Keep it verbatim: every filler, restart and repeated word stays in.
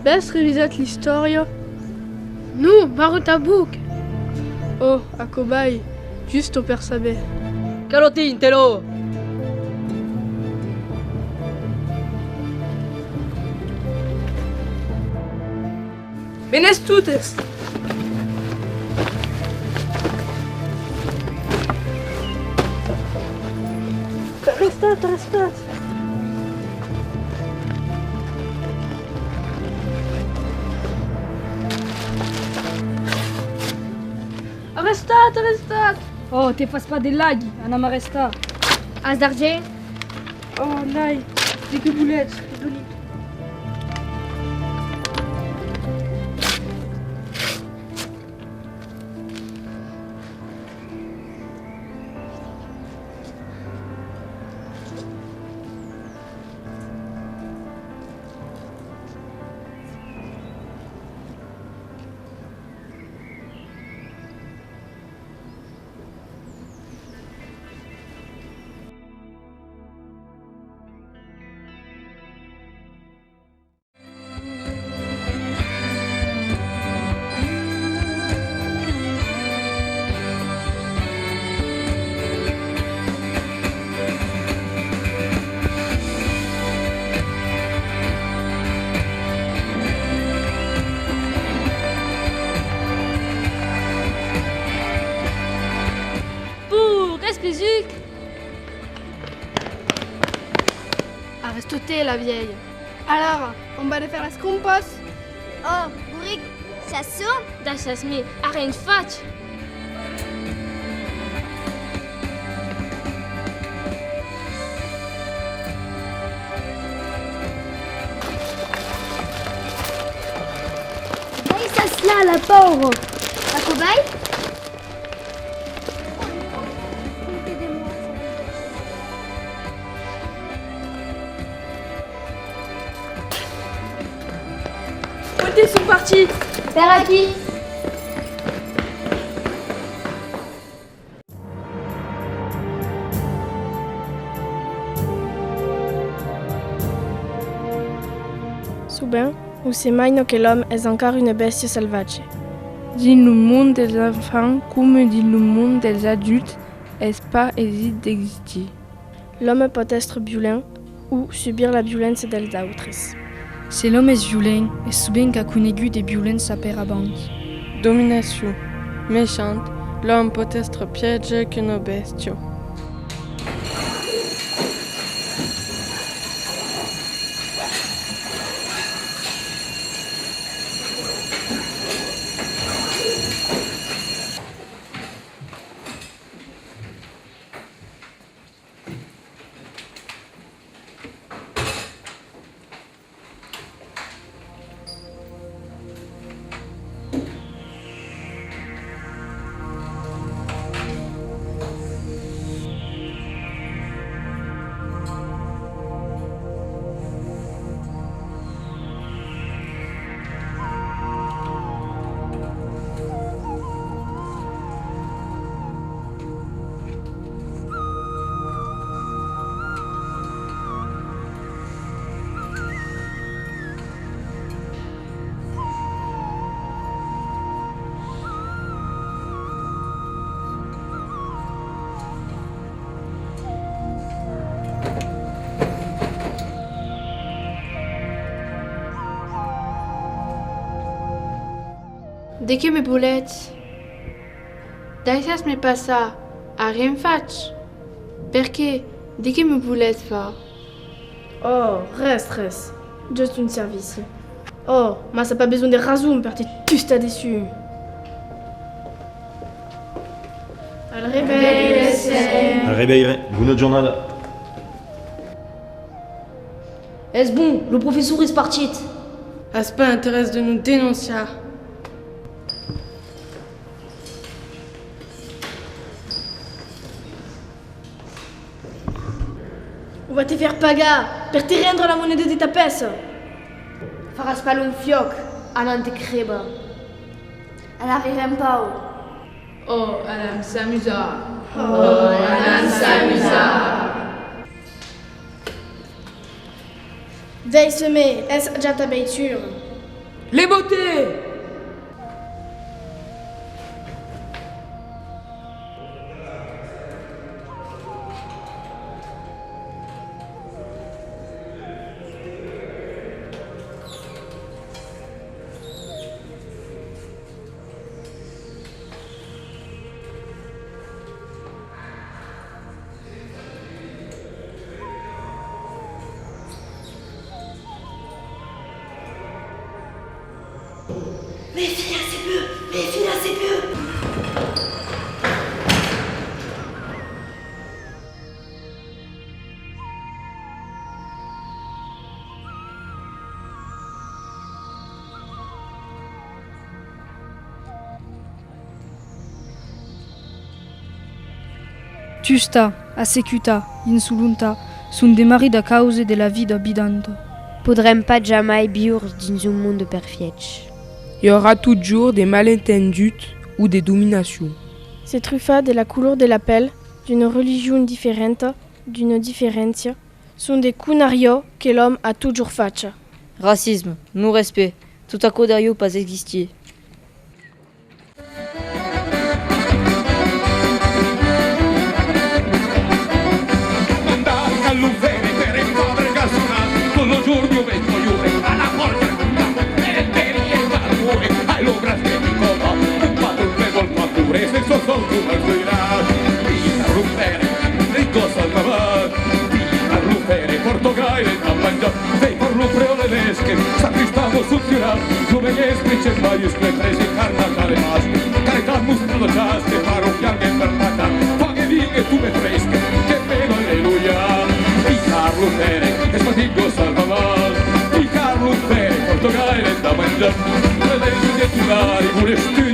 V'as revisat l'istòria? Non, barra ta boca! Oh, aquò vai, just per saber. Calotin, tè-lo! Venètz totes! Arrestatz, arrestatz! Arrestatz, arrestatz! Oh, te fas pas de lagi, anam arrestar. As d'argent? Oh, n'ai. De qué voletz? Doni. Puh, qu'es pesuc! Arrèsta-te, la vièlha. Alara, òm va de far las crompas. Oh, borric, siás sord? Daissatz-me, arren fach! Daissatz-la, la paura! Aquò vai? Ont son partits? Per aquí. Sovent, òm se maina que l'òme es encara una bèstia salvatge. Dins lo mond dels enfants, coma dins lo mond dels adultes, es pas aisit d'existir. L'òme pòt èstre violent o subir la violéncia dels autres. Se l'òme es violent, es sovent qu'a conegut de violéncia per abans. Dominacion. Mechant, l'òme pòt èstre pièger qu'una bèstia. De qué me volètz? Daissatz-me passar, arren fach. Perqué? De qué me volètz far? Oh, res, res. Just un servici. Oh, mas as pas besonh de rason per te tustar dessús. Al reveire, Sèm. Al reveire, bona jornada. Es bon, lo professor es partit. As pas interès de nos denonciar. O va te far pagar per te rendre la moneda de ta pèça. Faràs pas l'òm fiòc, anam te crebar. Anam rire un pauc. Oh, anam s'amusar. Oh, anam s'amusar. Daissa-me, es ja ta veitura. Les beautés! Mes filhas, se pur! Mes filhas, se pur! Tustar, assecutar, insolontar, son de marridas causas de la vida vidanta. Podrem pas jamai viure dins un monde perfièch. I aurà totjorn de malentenduts o de dominacion. Se trufar de la color de la pèl, d'una religion diferenta, d'una diferéncia, son de conariás que l'òme a totjorn fachas. Racisme, non-respèct, tot aquò deuriá pas existir. Vei per lo preau de Lesque, sacristan o suffirat, lo vei escrich en maiuscle tres incarnat a le masque, caritat mostrada chasque, paroquian e per patar, pague vin e tu me fresque, que pena, alleluia. Di Carlo Pere, es fatiga salvaval, di Carlo Pere, porto gaire da mangiar, le vei de tu dare, voles tu